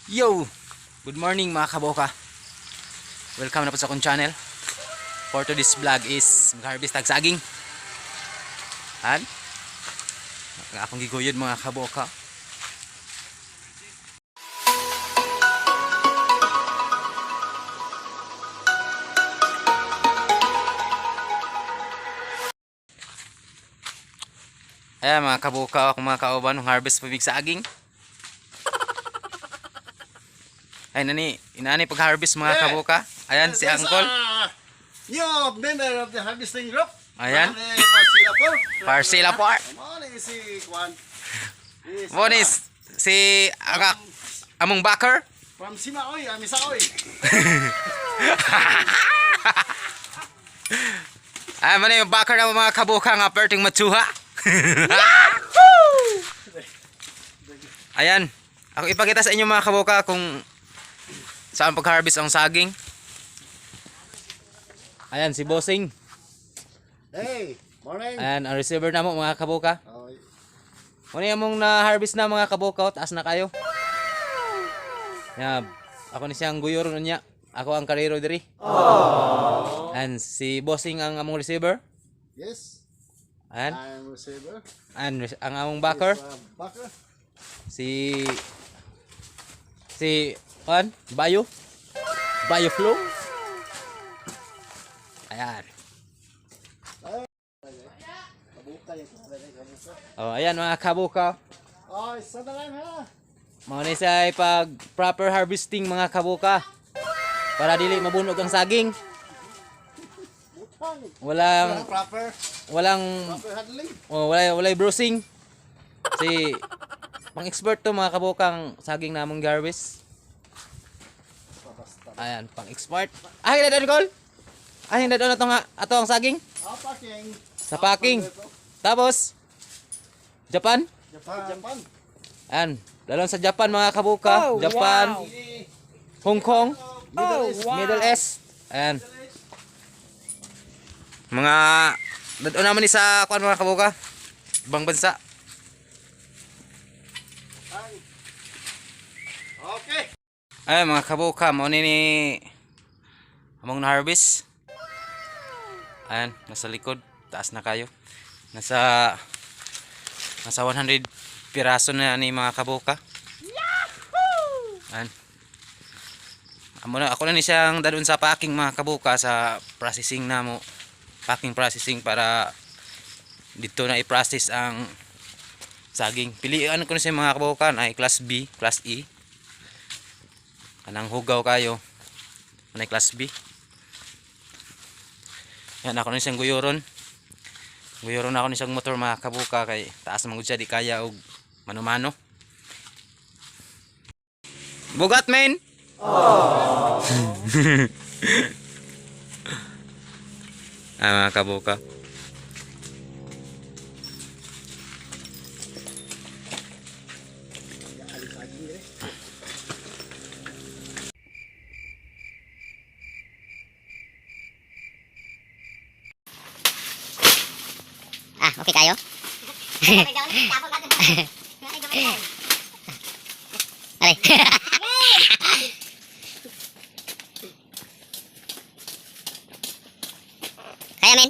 Yo! Good morning mga kaboka. Welcome na po sa akong channel. For today's vlog is mag-harvest tag saging. Han? Ang akong giguyod mga kaboka. Ayan mga kaboka, akong mga kauban ng harvest pabig saging. Ay nani, inani pag-harvest mga kaboka. Ayan si Uncle. New member of the harvesting group. Ayan. Parsila po. Parsila po. Morning si Kwan. Bonis si among backer. From Simaoy, Amisaoy. Ay man yung backer ng mga kaboka nga perting matsuha. Ayan. Ako ipakita sa inyo mga kaboka kung saan pag-harvest ang saging. Ayan si Bossing. Hey, morning. Ayan ang receiver na mo mga kaboka. Oh, Muna yung mong na-harvest na mga kaboka. Taas na kayo. Ayan. Ako ni siyang guyor niya. Ako ang karero diri. Ayan si Bossing ang among receiver. yes. Ayan. I'm receiver. Ayan ang among backer. Backer. Si Bayo Flow. Ayan. Kabuka yung kabuka. Oh, ayan mga kabuka. Oh, isa na lang ha. Mao ni say pag proper harvesting mga kabuka. Para dili mabunog ang saging. Butang. Walang Proper handling. walay bruising. Si pang-expert to mga kabukang saging namong harvest. Ayan, pang-expert. Ahin na doon, Col. Ahin na doon ato ang saging. Oh, packing. Sa packing. Tapos, Japan. Japan. Ayan, lalong sa Japan mga kabuka. Japan, Hong Kong, Middle East. Ayan. Mga, doon naman ni sa kuan mga kabuka. Ibang bansa. Okay. Ay mga kabuka, mao ni among na-harvest. Ayan, nasa likod, taas na kayo. Nasa 100 piraso na ni mga kabuka. Ayan. Ako na ni siyang dadun sa packing mga kabuka sa processing na mo. Packing processing para dito na i-process ang saging. Pilihan ko na siya mga kabuka na class B, class E. Anang hugaw kayo. Anay class B. Yan ako na siyang guyuron. Guyuron ako na siyang motor mga kabuka kay taas man gud siya di kaya og mano-mano. Bugat men. Oh. Mga kabuka. Ah, okay kayo? Aray. Kaya men?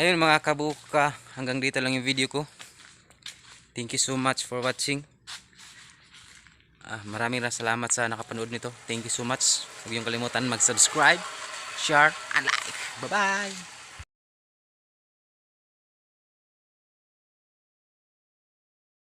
ayun mga kabuka, hanggang dito lang yung video ko. Thank you so much for watching. Maraming salamat sa nakapanood nito. Thank you so much. Huwag yung kalimutan mag-subscribe, share, and like. Bye-bye!